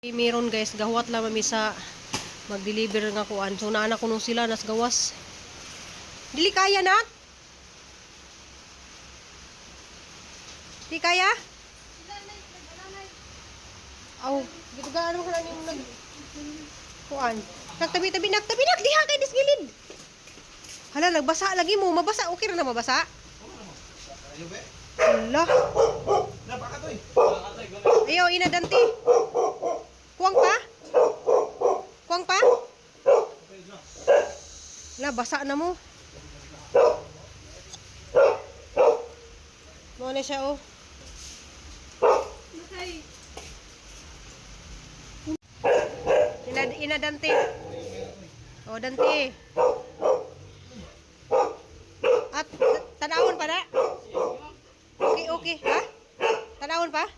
Meron guys, gahuwat lang mami sa mag-deliver nga kuan. So naana kuno sila nas gawas. Dili kaya na? Di kaya? Aw, gitugaan mo kana nimo nag kuan. Nagtabi-tabi, nagtabi nak diha kay disgilid. Hala, nagbasa lagi mo, mabasa okay ra na mabasa. Hala. Ayaw, ina dante. Kuwang pa? Kuwang pa? La, basa na mo. Mo na siya, oh. Ina, ina dante. Oh, dante. At tanawon pa na? Okay, okay, ha? Tanawon pa?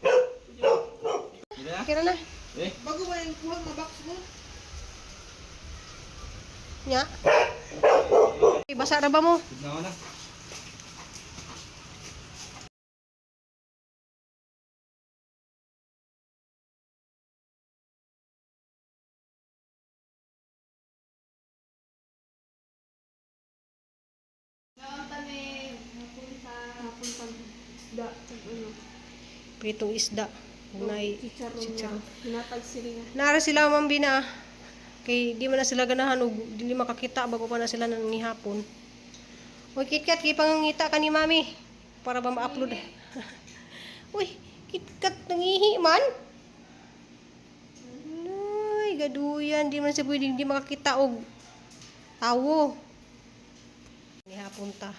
Okay na na. Bago ba yung kuha nga box mo? Nya. Ay, basa na ba mo? Hapon isda, ano. Pritong isda. Unay Chicharon nga. chicharon. Hinatag sila nga. Nara sila mambi na. Kay di man na sila ganahan og dili makakita bago pa na sila nang nihapon. Uy, KitKat, kay pangangita ka ni mami para ba ma-upload. Uy, KitKat nangihi man. Ay, gaduyan, di man siya pwedeng di makakita og tawo. Nihapon ta.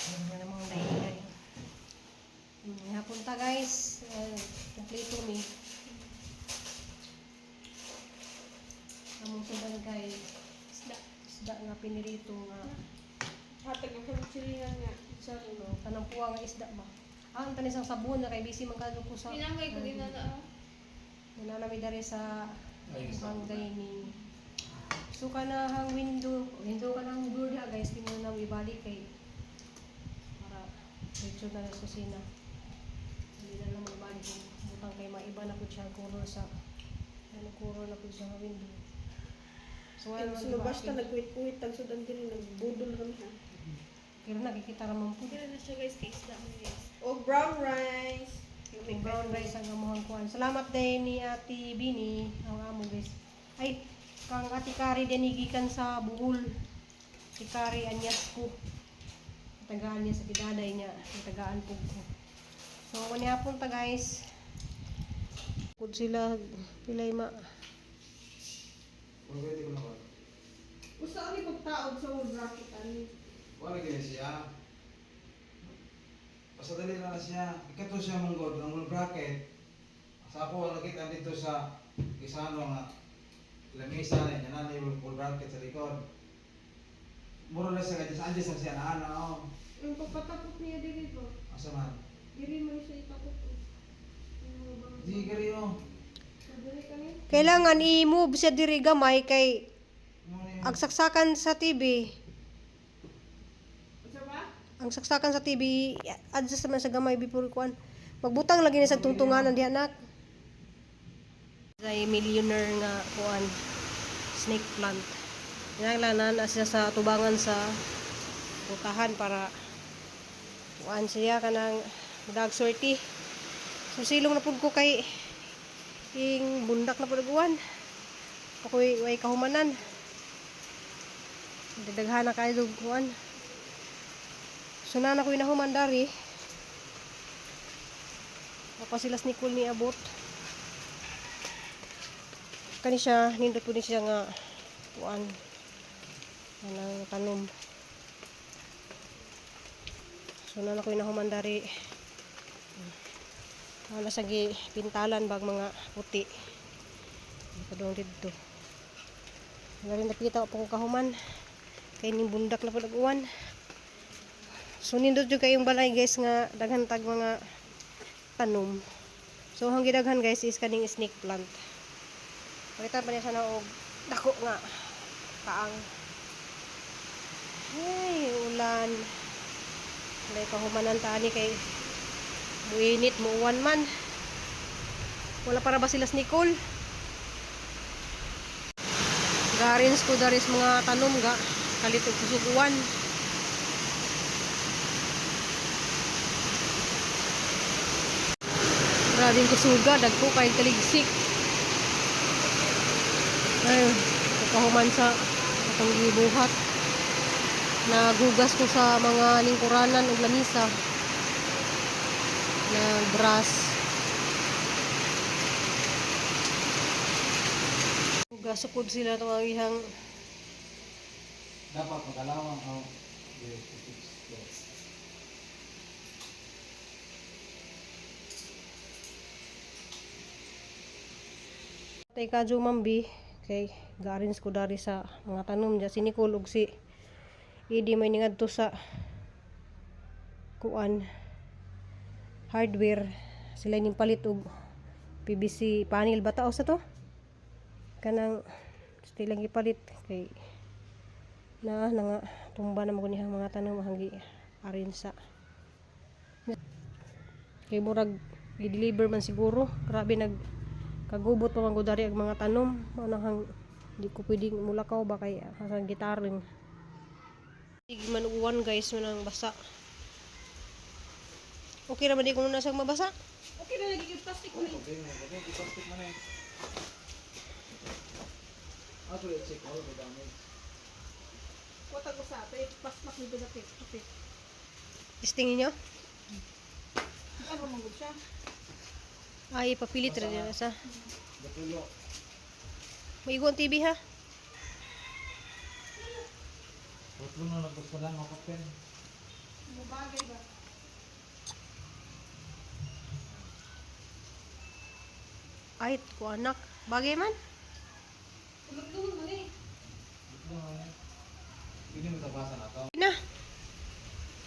Ano namang dahilan. Nihapon ta guys. Kompleto mi. Among sudan kay isda, isda nga pinirito nga Hatag ang kami sila nga. Chicharon. ano, kanang puwa nga isda ba. Ah, ang tanisang sabon na kay busy man kadto ko sa Pinangay ko din na na. Nananami diri sa barangay ni. So kanahang window, window kanang door diha guys, di mo na ibalik kay para diretso na lang sa kusina. Hindi na lang magbalik kung butang kay maiba na pud siya ang color sa ano color na pud siya nga window. So wala naman So, diba, basta nagkuwit-kuwit, tagsudan din, nagbudol kami ha. Pero nakikita ra man pud. na siya guys, kay isda mo guys. O brown rice. Yung brown rice ang amuhang kuan. Salamat din ni Ate Bini, ang amo guys. Ay, kang Ate Kari din gikan sa Buhol. Si Kari Anyas ko. Tagaan niya sa tidaday niya. Tagaan po ko. So, manihapon ta guys. Kud sila pilay ma. Usa ani pagtaog sa wall bracket ani. Wala gini siya. Basta dali na na siya. Ikato siya mong god, ang wall bracket. Sa ako, nakita dito sa isano nga lamesa na niya na yung wall bracket sa likod. Muro na siya kaya sa andiyan sa siya na ano. Oh. Ang pagpatapot niya diri ba? Asa man? Diri mo siya itapot. Ano ba? Di kari oh. Sa diri kani. Kailangan i-move siya diri gamay kay Mo na yun. ang saksakan sa TV. Usa ba? Ang saksakan sa TV, adjust naman sa gamay before kuan. Magbutang lagi ni sa tungtunganan diha nak. Say millionaire nga kuan snake plant. Kinahanglan na siya sa tubangan sa putahan para kuan siya kanang dag swerte. So silong na pud ko kay ing bundak na pud og uwan. Ako'y way kahumanan. Dadaghan na kayo og kuan. So na ko'y nahuman dari. Apa sila ni Nicole ni abot. Kani siya, nindot po ni siya nga kuan. Anang tanom. So na ko'y nahuman dari. Wala sa gi pintalan bag mga puti. Padung didto. Wala rin napita po ko kahuman. Kay ning bundak na po nag-uwan. So nindot jud kayong balay guys nga daghan tag mga tanom. So ang gidaghan guys is kaning snake plant. Pakita pa niya sana og dako nga kaang. Ay, ulan. Walay kahumanan ta ani kay muinit, muuwan man. Wala para ba sila si Nicole? Garins ko daris mga tanom ga. Kalit og kusuguan. Grabe yung kusuga, dagko kay taligsik. Ay, kahuman sa atong gibuhat. Nagugas ko sa mga lingkuranan ug lamisa. Nagbras. Gasukod sila itong ang ihang Dapat magalawang ang yes, yes. Tay ka Mambi kay garins ko dari sa mga tanom diya si Nicole ug si Idi may ningadto sa kuan hardware sila ning palit og PVC panel ba tao sa to kanang still lang gipalit kay na na nga tumba na mo nihang mga tanom hanggi arin sa kay murag i-deliver man siguro grabe nag kagubot pa man gud dari ang mga tanom mao nang hang di ko pwedeng mulakaw ba kay hasang gitaring sige man uwan guys man ang basa okay ra man di ko na siyang mabasa. Okay na lagi yung plastic na. Problema, okay, i-plastic man eh. Actually, check all the damage. Wata ko sa ate, pasmak ni Benapit. Okay. Testing ninyo. Ano man gud siya? Ay papilit ra din sa Batulo. maigo ang TV ha. Batulo na naggusto lang ako pen. Mubagay ba? Ay ko anak bagay man. Tulog-tulog man eh. Batulo na eh. Hindi mo tabasa na to. Na.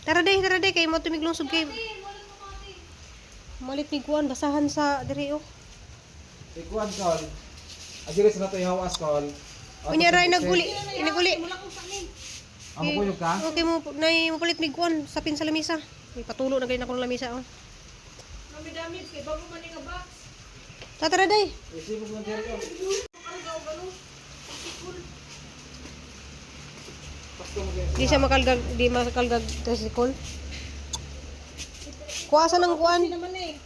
Tara day kay mo tumiglungsod kay. Malit ni kuan basahan sa diri oh. Ikuan kol. Adiri sa nato ihawas kol. Unya ra naguli, inaguli. Mula kong sa amin. Amo kuyog ka? Okay mo nay mo palit mig kuan sapin sa lamisa. May patulo na ganin ako ng lamisa oh. Mami damage kay bago man nga box. Tara day. Isipin ko ng diri ko. Karga og ano? Sikul. Pasto mo kayo. Di siya makalgag, di makalgag tricycle. Kuha sa ng kuan. Naman eh.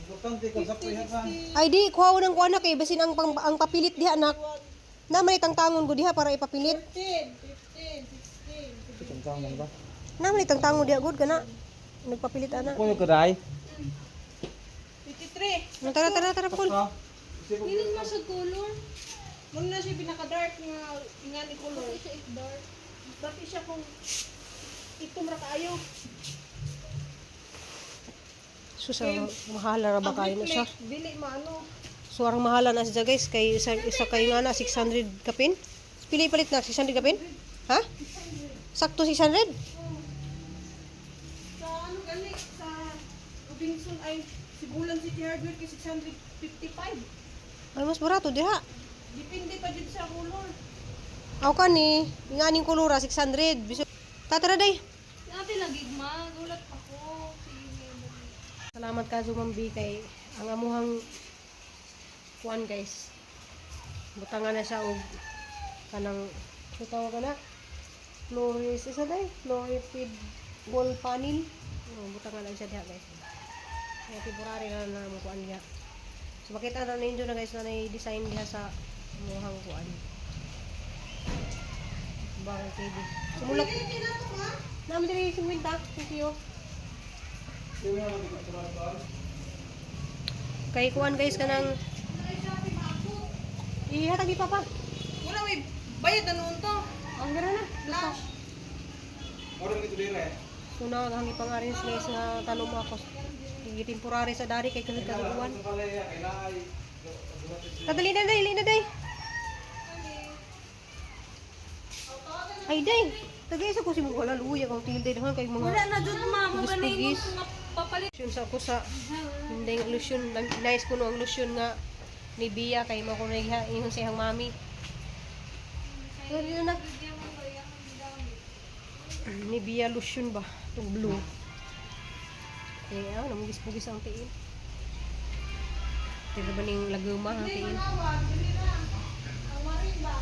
Importante kung sakto ihasan. Ay di kuha ng kuan na kay basin ang pang, ang papilit diha nak. Na man tangtangon ko diha para ipapilit. 14, 15, 16. Tangtang ba? Na man tangtangon diha gud kana. Nagpapilit ana. Kuyog ka dai. 53. Tara tara tara Paul. Pasto. Isipin ko. Dili man sa color. Muna na siya pinaka-dark nga nga ni color. Dati siya dark. Dati siya kung itom ra kaayo. Sus, ang mahala ra ba kayo na siya? Ang reflect, dili maano. So ang mahala na siya guys kay isa, isa kay nga na 600 kapin. Pili palit na 600 kapin? Ha? Sakto 600? Sa ano gani sa Robinson ay Sibulan City Hardware kay 655. Ay mas barato diha. Depende pa jud sa color. Aw kani, nga aning kulura 600. Biso Tatara day. Ate nagigma, gulat ako. Sige, dali. Salamat ka Zumambi kay ang amuhang kuan guys. Butangan na siya og kanang ano tawag ka na? Flores isa day, florid wall panel. Oh, butangan na siya diha guys. Kaya temporary na na mo kuan diha. So makita na ninyo na guys na nay design diha sa amuhang kuan. Bang TV. Sumulak. Naman diri 50. Thank you. Kay kuan guys kanang ihatag ni papa. Wala may bayad na noon to. Ang gana na. Cash. Order dito dire. So na hangi pang arrange guys nga tanong mo ako. Hindi temporary sa dari kay kasud kaguan. Sa balay kay naay. Tadali na day, na day. Ay day. Tagay sa ko si wala luya kang tilde dahan kay mga Wala na jud ma, mo ganay Pugis-pugis. mo nga papalit. Lotion sa ako sa hindi ang lotion nice kuno ang lotion nga ni Bia kay mo kuno ingon sa iyang mami. Dali na na. Ni Bia lotion ba? Itong blue. Eh, ah, namugis-pugis ang tiil. Tira ba ning laguma ha Hindi, tiin. manawag. Dili na. Ang marin ba?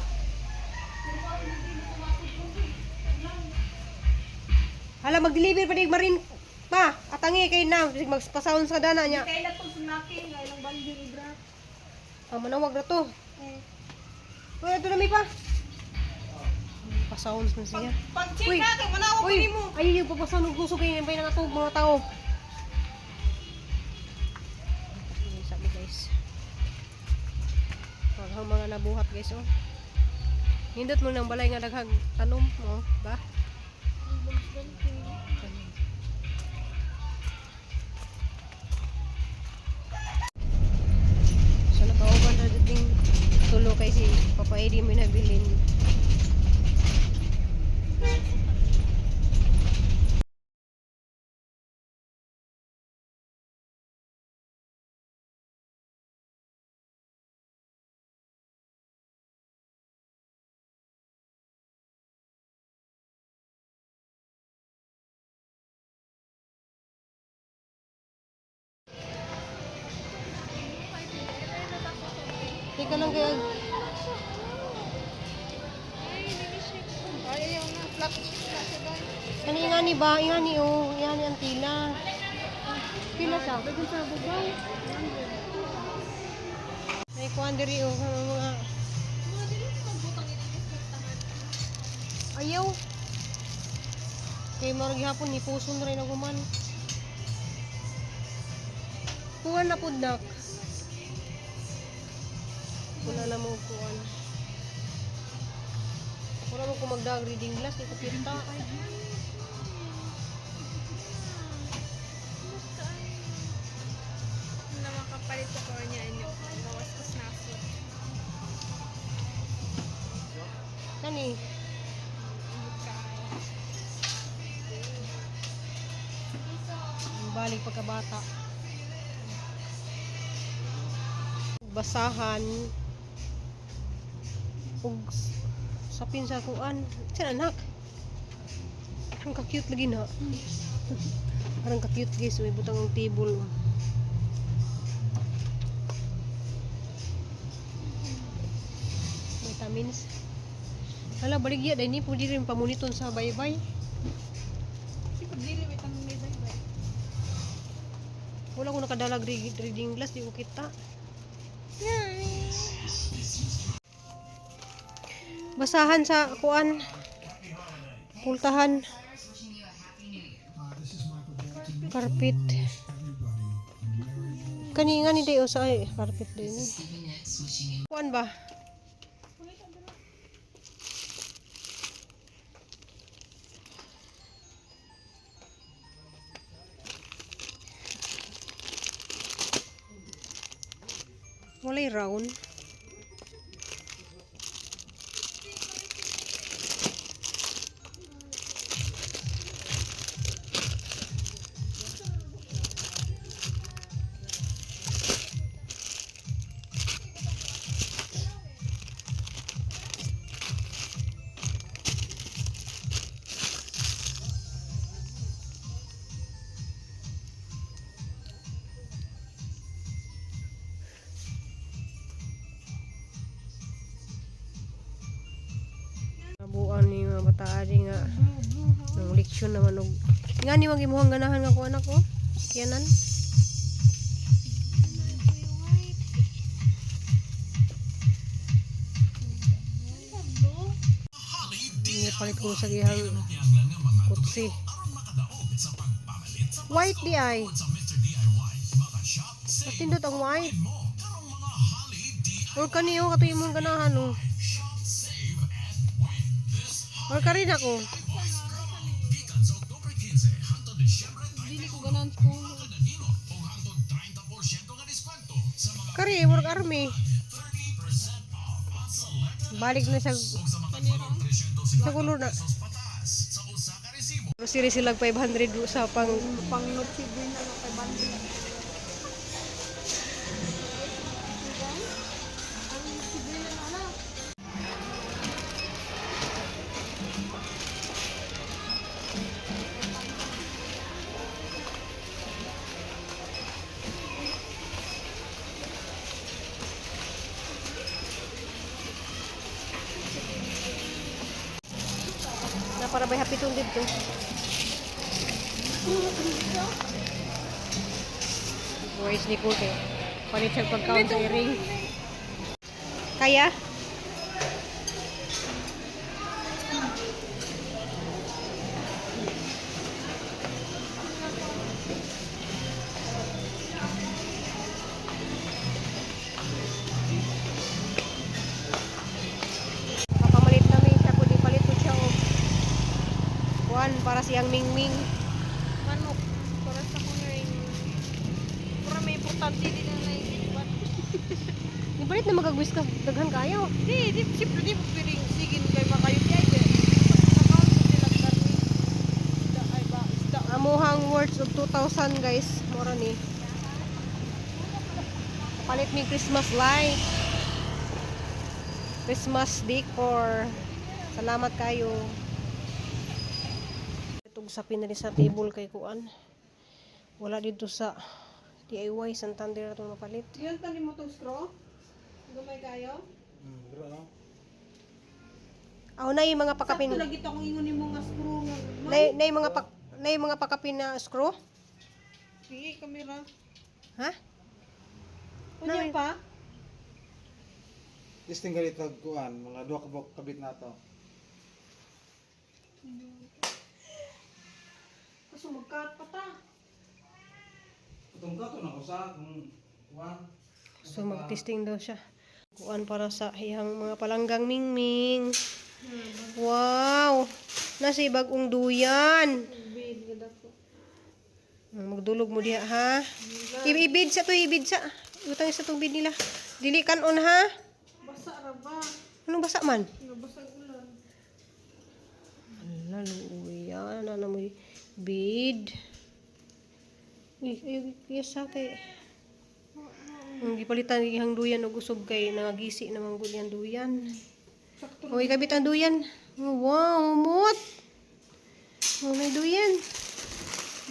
Pero parang hindi mo tumatid ko eh. Lang. Hala mag-deliver pa dig marin pa. Atangi kay na bisag magpasound sa dana niya. Kailan itong sunaki nga ilang banding ibra. Ah, manawag ra to. Eh. Uy, ito na mi pa. Pasounds man siya. Pag check Uy. na kay manawag ko Uy, nimo. ay yung papasound og kusog kay bay nangatog mga tao. Sabi guys. Ang mga nabuhat guys oh. Nindot mo ng balay nga daghang tanom oh, ba? Tanom. So nakauban na ding tulo kay si Papa Eddie may nabilin. Teka lang kaya Ay, ayaw na. Flat na siya guys. Kani ingani ba? Ingani oh, ingani ang tila. Pila siya? Dagan sa bubay. May kuan diri oh, ang mga Mga dili mo magbutang ini ayaw. Kay marag gihapon ni puson rin ang human. Kuan na pud nak. Wala na mo kuan. Wala mo ko magdag reading glass ni ko kita. Na makapalit ko niya inyo. Gawas ko snaso. Kani balik pagkabata. Basahan ug sapin sa kuan. Sa anak. Ang ka-cute lagi na. Parang ka-cute guys, may butang ang table. Oh. Vitamins. Hala, baligya dahil ni pwede rin pamuniton sa baybay. Siguro dili may tanong may bye-bye. Wala ko nakadalag reading glass, di ko kita. Basahan sa kuan. Pultahan. Carpet. Kani nga ni Deo sa ay carpet din ni. Kuan ba? Walay round. Buan ni mga bataan ni nga nang leksyon naman og nga ni wag imuhang ganahan nga ko anak ko. Kiyanan. Ni palit ko sa gihang kutsi. White di ay. Patindot ang white. Or kaniyo kato imong ganahan oh. Or karin ako. Dili ko ganahan sa color. Kari, work army. Balik na sa color na. Grocery sila 500 sa pang Pang Noche Buena na kay Bandi. Ang Noche Buena na na. Na para may hapiton dito. Voice ni Kute. Palit siya pagkaon sa ring. Kaya? Kapamalit na may siya, kundi palit ko siya og kuan para siyang mingming. Manok. Para sa kong ring. Para may importante din na naisip. Ibalit na magagwis ka daghan kayo. Di, di, siyempre di mo piling sigin kay makayo di ay di. Nakaon sa sila karni. Isda ay ba, isda. Amuhang worth of 2,000, guys. Mora ni. Palit mi Christmas light. Christmas decor. Salamat kayo. Itong sapin na rin sa table kay kuan. Wala dito sa DIY Santander na itong mapalit. Yun tani mo tong straw? Gamay kayo? Pero ano? Aw na yung mga pakapin. Sakto lagi to akong ingon nimo nga screw nga. Na, na yung mga pak na yung mga pakapin na screw? Sige, kamera. Ha? Unya Nay. pa? Testing galit kag kuan, mga duha ka buok kabit na to. Kaso magkat pa ta. Itong kato na ko sa kung kuan. So mag-testing daw siya. Kuan para sa iyang mga palanggang mingming. Wow! Nasa bagong duyan. Bid gud ako. Magdulog mo diha ha. Ibid sa to, ibid sa. Utang sa tubig nila. Dili kanon ha. Basa ra ba? Anong basa man? Nabasa ang ulan. Ala, luya. Ano mo bid. Uy, ay, yes sa kay. Ang gipalitan ihang duyan og usog kay nangagisi naman gud yang duyan. Sakto. Uy, kabit ang duyan. Oh, wow, umot. Oh, may duyan.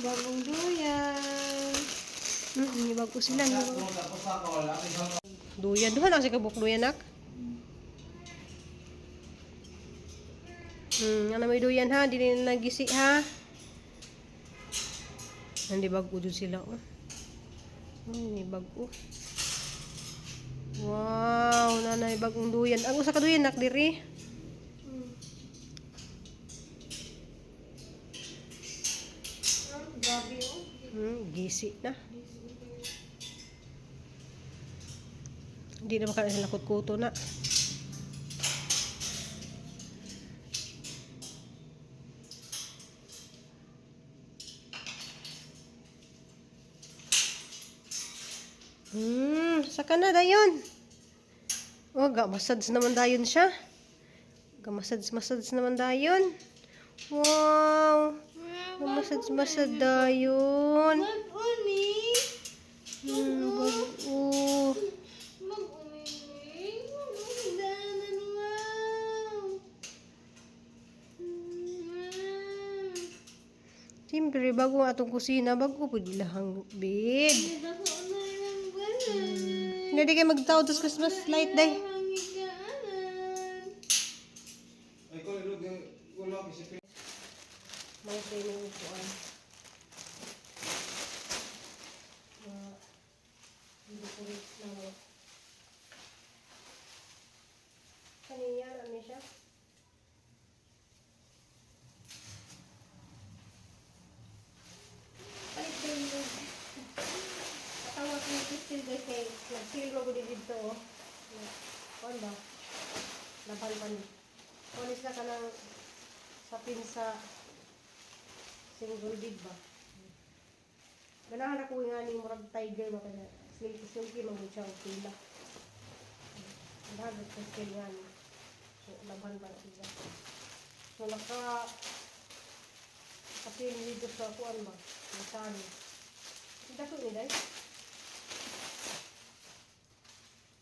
Bagong duyan. Bago sila. Kung tapos sa ako, wala sa Duyan. Duha na kasi kabuk duyan, nak. Ano may duyan ha? Dili na nagisi ha. Hindi bago dun sila oh. Ay, may bago. Wow, nanay bagong duyan. Ang usa ka duyan nak diri. Grabe oh. Gisi na. Hindi na baka sila kutkuto na. Saka na dayon. Oh, ga-massage naman dayon siya. Ga-massage-massage naman dayon. Wow. Ga-massage-massage dayon. Mag-uni. Bago. Mag-uni. Mag-uni. Wow. Siyempre, bago ang atong kusina, bago po dilahang bed. Hindi kayo magtawad sa Christmas light, day. Ay ko ilog ulo isipin. May training upuan. Mga decorate lang mo. Kaniya, ano siya? Palit din yung Patawag ni Christine guys kay nag-seal mo gud dito oh. Kuan ba? Laban pa ni. Kuan sila ka ng sapin sa single bed ba? Ganahan ako nga ni murag tiger ba kaya silky silky man gud siya og pila. Ganahan ko skill nga ni. So laban pa na sila. So naka kapin dito sa kuan ba? Nasaan? Dako ni day.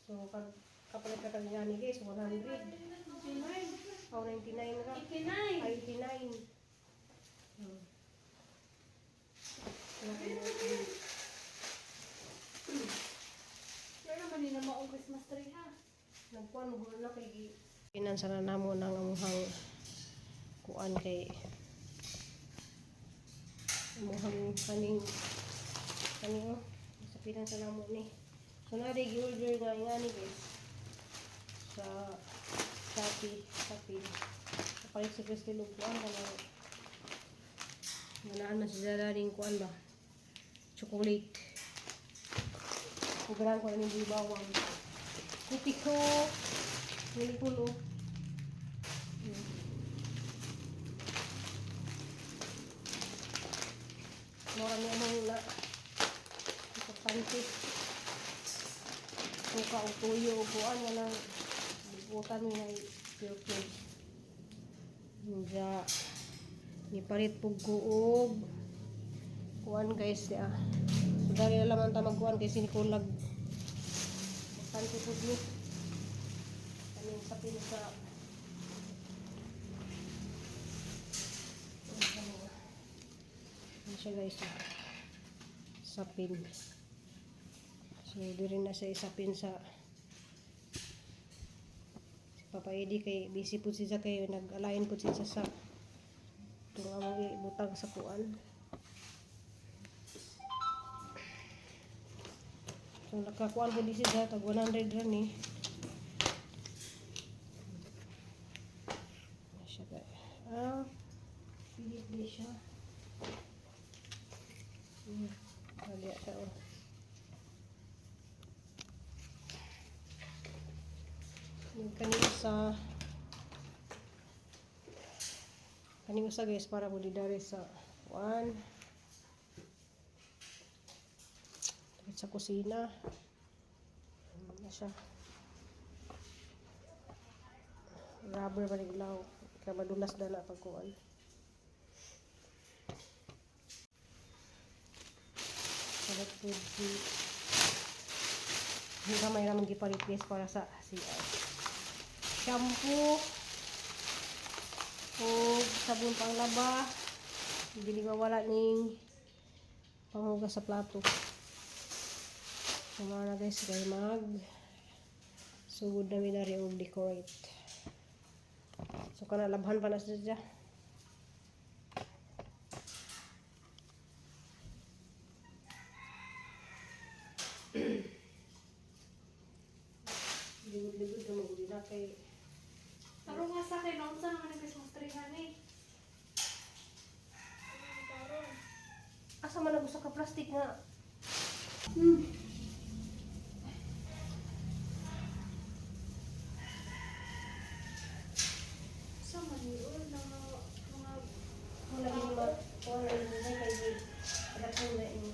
So kapalit ka kag nga ni guys 100. Oh, 99 ra. Ay, 89. Pero naman ni na maong Christmas tree ha. Nagkuan mo gulo na kay Pinansa na namo ng amuhang Kuan kay imuhang kaning kaning oh, sa pilang sa namo ni. So na day gi-order nga ingani guys sa Shopee, Shopee. Kapalit si Cristel og kuan kanang manaan man si Zara ning kuan ba? Chocolate. Kugraan ko na ning bawang. Kupi ko. Nilikulo. Mura ni among na importante. Suka o tuyo o kuan nga nang butan mi na pure cubes. Nja nipalit pug ko og kuan guys ya. So dali na lamang ta magkuan kay sinikulag. Importante pud ni. Kaning sapin sa ano siya guys, ah. Sapin. So, di rin na siya isapin sa si Papa Eddie kay busy po siya kay nag-align po siya sa itong among ibutang sa kuan. So, nakakuan po di siya tag 100 rin eh. Ano siya guys. Ah, pilit di siya. Lagi siya oh. Yung kaning usa guys para mo didari sa kuan. Sa kusina. Ano na siya. Rubber ba ilaw. Kaya madulas na na pagkuan. Salat po di hindi may naman gipalit guys para sa CR. Shampoo o sabon panglaba. Hindi mawala ning panghugas sa plato. So mga na guys, kay mag sugod na mi na rin og decorate. So kana labhan pa na siya. Ligod-ligod na maguli na kay Tarong nga sa akin, unsa naman ang Christmas tree hani? Asa man ang usa ka plastic nga? Sa man yun, mga mga Wala ni ma wala ni ma kay di rakon na ini.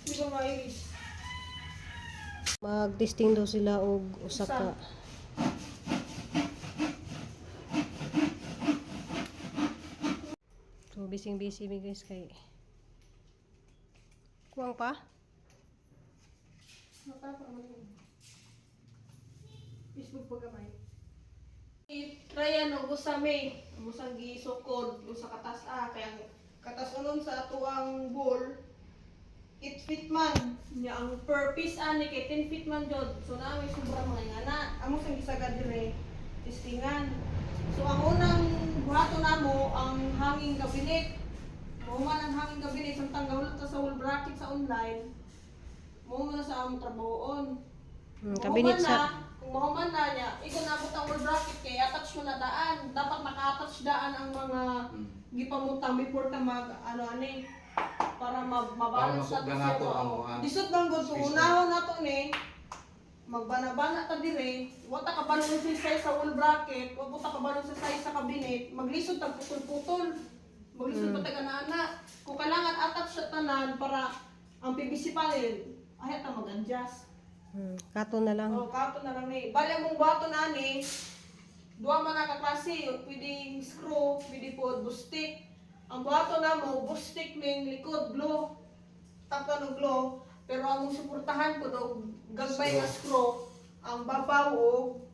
Di ba mairis? Mag-testing daw sila og usa ka So busy busy mi guys kay kuwang pa. Facebook pa gamay. I-tryan og usa may musang gisukod usa ka tas-a kay ang katas-unon sa atuang bowl 8 feet man. Nya ang per piece ani kay 10 feet man jud. So naa may sobra mga ingana. Amo sang gisagad dire testingan. So ang unang buhaton namo ang hanging cabinet. Mao man ang hanging cabinet samtang gahulot ta sa wall bracket sa online. Mao man na sa among trabahoon. Cabinet Mahuman sa na, kung mahuman na niya, ikaw na ang wall bracket kay attach mo na daan. Dapat naka-attach daan ang mga gipamutang before ta mag ano ani para mabalance Para nato masugdan siya. nato ang Oo. kuan. Lisod bang gud so Space. unahon nato ni magbana-bana ta dire, wa ta kabalo sa size sa wall bracket, wa ta kabalo sa size sa cabinet, maglisod tag putol-putol. Maglisod pa tag ana-ana. Kung kailangan attach sa tanan para ang PVC panel, ay ta mag-adjust. Kato na lang. Oh, kato na lang ni. Bale mong bato na ni. Duha man na ka klase, pwedeng screw, pwede po bustik. Ang bato na mo, bustik ning likod glue. Takpan og glue, pero ang mong suportahan po og gagmay nga screw, ang babaw og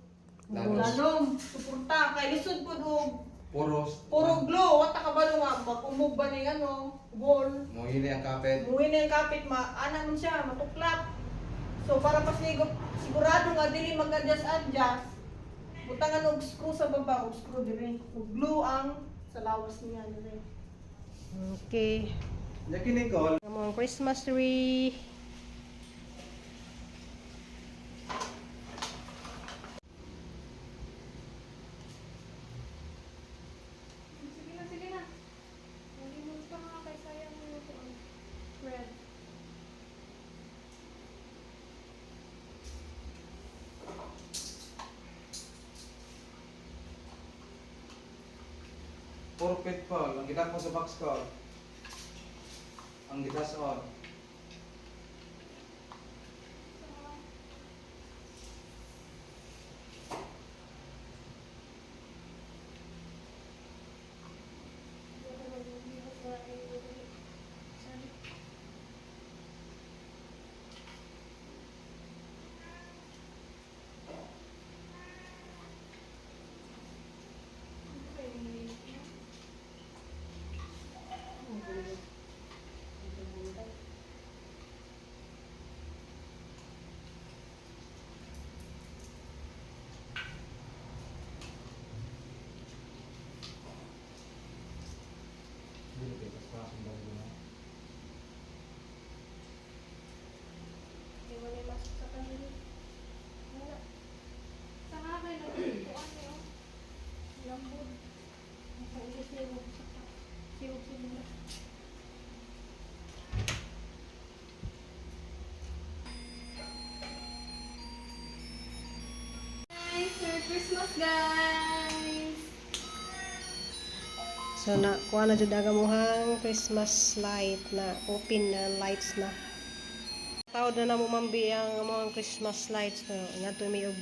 Lalos. lalom, suporta kay lisod pud og Puros. puro glue, wa ta kabalo nga mag-umog ba ning ano, wall. Muhili ang kapit. Muwi na yung kapit, ma ana man siya, matuklap. So para pas nigo, sigurado nga dili mag-adjust adjust. Butangan og screw sa baba og screw dire. Ug glue ang sa lawas niya dire. Okay. Nya kini ko, Ang mga Christmas tree. Sige na, sige na. Nalimot pa nga kay sayang mo yung kuan. Red. 4 feet pa, ang gidak mo sa box ko. Ang gidas on. Dili kay pas sundan ko na. Di mo na masuk sa kanila. Wala. Saka kay nagkuan niyo. Lambod. Ang niya mo sa siyog sila. Guys, Merry Christmas, guys! So na kuha na jud ang amuhang Christmas light na open na lights na. Tawod na namo mambi ang among Christmas lights no ngadto mi og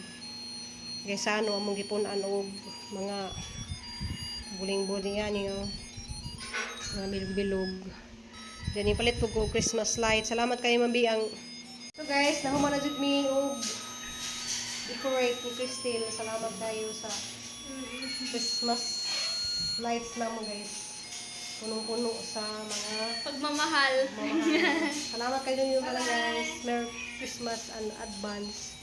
gaysano among gipun-an og mga buling-buling ani oh. Mga bilog-bilog. Diyan ipalit po ko Christmas light. Salamat kayo mambi ang. So guys, nahuman na jud mi og decorate ni Christine. Salamat kayo sa Christmas lights na mo, guys. Punong-puno sa mga Pagmamahal. mga. Salamat kayo yung pala, guys. Merry Christmas and advance.